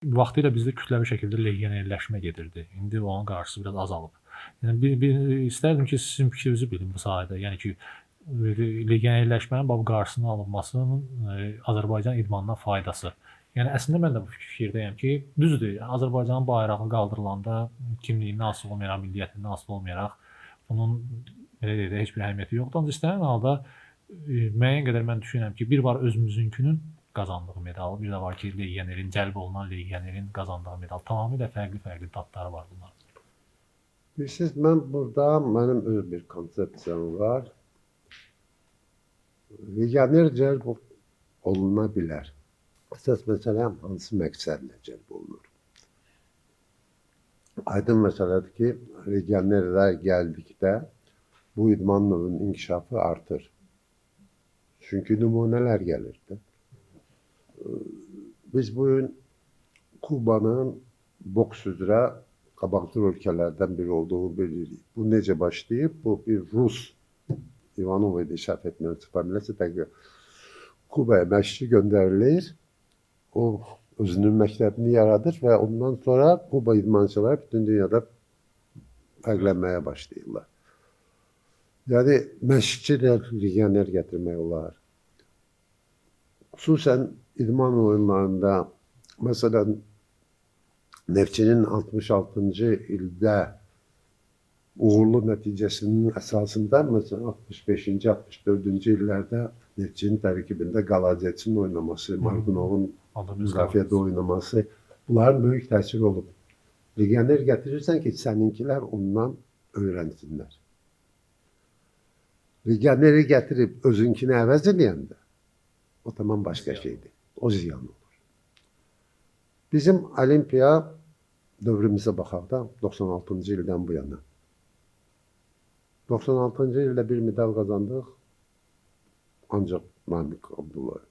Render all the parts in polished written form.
Vaxtilə bizdə kütləvi şəkildə legionerləşmə gedirdi. İndi onun qarşısı biraz azalıb. Yəni bir istərdim ki, sizin fikrinizi bilim bu sahədə. Yəni ki, legionerləşmənin bax qarşısının alınmasının Azərbaycan idmanına faydası. Yəni əslində mən də bu fikirdəyəm ki, düzdür, Azərbaycanın bayrağı qaldırılanda kimliyindən asılı olmayaraq, milliyyətindən asılı olmayaraq bunun belə deyək də heç bir əhəmiyyəti yoxdur. Ancaq istənilən halda müəyyən qədər mən düşünürəm ki, bir var özümüzünkünün qazandığı medal, bir də var ki, legionerin, cəlb olunan legionerin qazandığı medal. Tamamilə fərqli-fərqli dadları var bunların. Bilirsiniz, mən burada mənim öz bir konsepsiyam var. Legioner cəlb oluna bilər. Əsas məsələ hansı məqsədlə cəlb olunur? Aydın məsələdir ki, legionerlər gəldikdə bu idman növünün inkişafı artır. Çünki nümunələr gəlirdi. Biz bugün Kubanın boks üzrə qabaqcıl ölkələrdən biri olduğunu bilirik. Bu necə başlayıb? Bu bir Rus İvanov idi, səhv etmirəmsə, familiyası dəqiq. Kubaya məşqçi göndərilir. O özünün məktəbini yaradır və ondan sonra Kuba idmançıları bütün dünyada fərqlənməyə başlayırlar. Yəni məşqçi də legioner gətirmək olar. Xüsusən idman oyunlarında, məsələn, Neftçinin 66-cı ildə uğurlu nəticəsinin əsasında, məsələn, 65-ci, 64-cü illərdə Neftçinin tərkibində Qaladetsin oynaması, Marqunovun müdafiədə oynaması, bunların böyük təsiri olub. Legioner gətirirsən ki, səninkilər ondan öyrənsinlər. Legioneri gətirib özünkini əvəz eləyəndə o tamam başqa şeydir. O ziyan olur. Bizim olimpiya dövrümüzə baxaq da 96-cı ildən bu yana. 96-cı ildə bir medal qazandıq. Ancaq Namiq Abdullayev.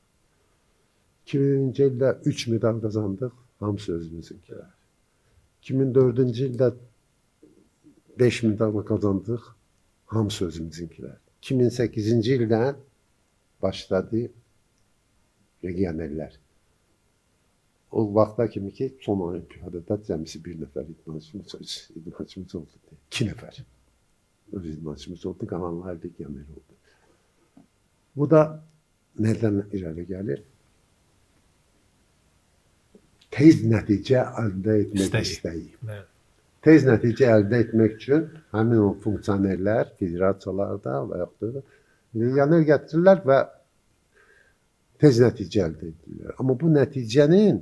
2000-ci ildə 3 medal qazandıq. Hamısı özümüzünkilər. 2004-cü ildə 5 medal qazandıq. Hamısı özümüzünkilər. 2008-ci ildən başladı legionerlər. O vaxta kimi ki, son olimpiyada da cəmisi bir nəfər idmançımız oldu. 2 nəfər öz idmançımız oldu, qalanlar legioner oldu. Bu da nədən irəli gəlir? Tez nəticə əldə etmək istəyi. Evet. Tez nəticə əldə etmək üçün həmin o funksionerlər federasiyalarda və yaxud da legioner gətirirlər və tez nəticə əldə edirlər. Amma bu nəticənin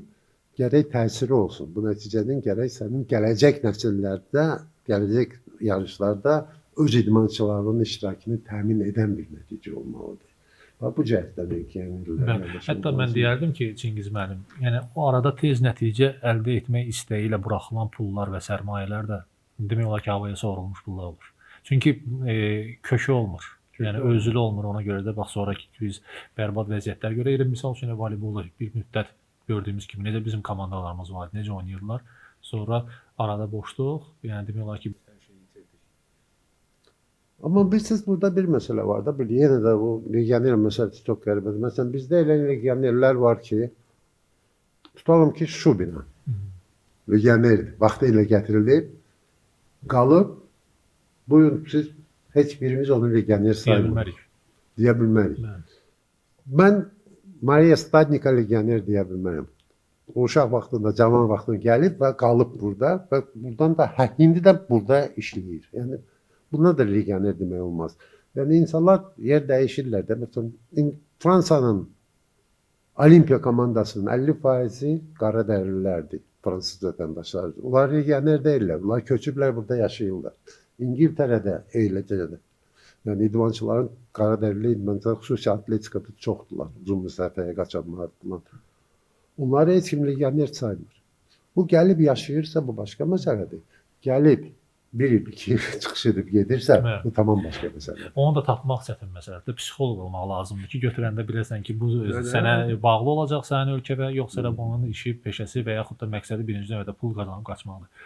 gərək təsiri olsun. Bu nəticənin gərək sənin gələcək nəsillərdə, gələcək yarışlarda öz idmançılarının iştirakını təmin edən bir nəticə olmalıdır. Bax, bu cəhətdən legionerlər. Hətta mən deyərdim ki, Çingiz müəllim, yəni o arada tez nəticə əldə etmək istəyi ilə buraxılan pullar və sərmayələr də demək olar ki, havaya sovrulmuş pullar olur. Çünki kökü olmur. Yəni özülü olmur. Ona görə də bax sonrakı biz bərbad vəziyyətlər görürük. Misal üçün voleybolda bir müddət gördüyümüz kimi necə bizim komandalarımız var idi, necə oynayırdılar. Sonra arada boşluq, yəni demək olar ki, hər şeyi itirdik. Amma bilirsiniz, burada bir məsələ var da, bir yenə də bu legioner məsələsi çox qəribədir. Məsələn, bizdə elə legionerlər var ki, tutalım ki, Şubina legionerdir. Vaxtı ilə gətirilib, qalıb. Bugün siz heç birimiz onu legioner saymırıq. Deyə bilmərik. Mən Maria Stadnika legioner deyə bilmərəm. O uşaq vaxtında, cavan vaxtında gəlib və qalıb burada və buradan da, hə, indi də burada işləyir. Yəni buna da legioner demək olmaz. Yəni insanlar yer dəyişirlər də. Məsələn, Fransanın olimpiya komandasının 50%-i qara dərililərdir, fransız vətəndaşlarıdır. Onlar legioner deyirlər, onlar köçüblər, burada yaşayırlar. İngiltərədə eləcə də. Yəni idmançıların, qara dərili idmançılar, xüsusi atletikada çoxdurlar, uzun məsafəyə qaçanlar falan. Onları heç kim legioner saymır. Bu gəlib yaşayırsa bu başqa məsələdir. Gəlib bir il, 2 il çıxış edib gedirsə, evet, bu tamam başqa məsələdir. Onu da tapmaq çətin məsələdir. Psixoloq olmaq lazımdır ki, götürəndə biləsən ki, bu sənə bağlı olacaq sənin ölkə və yoxsa elə bunun işi, peşəsi və yaxud da məqsədi birinci növbədə pul qazanıb qaçmaqdır.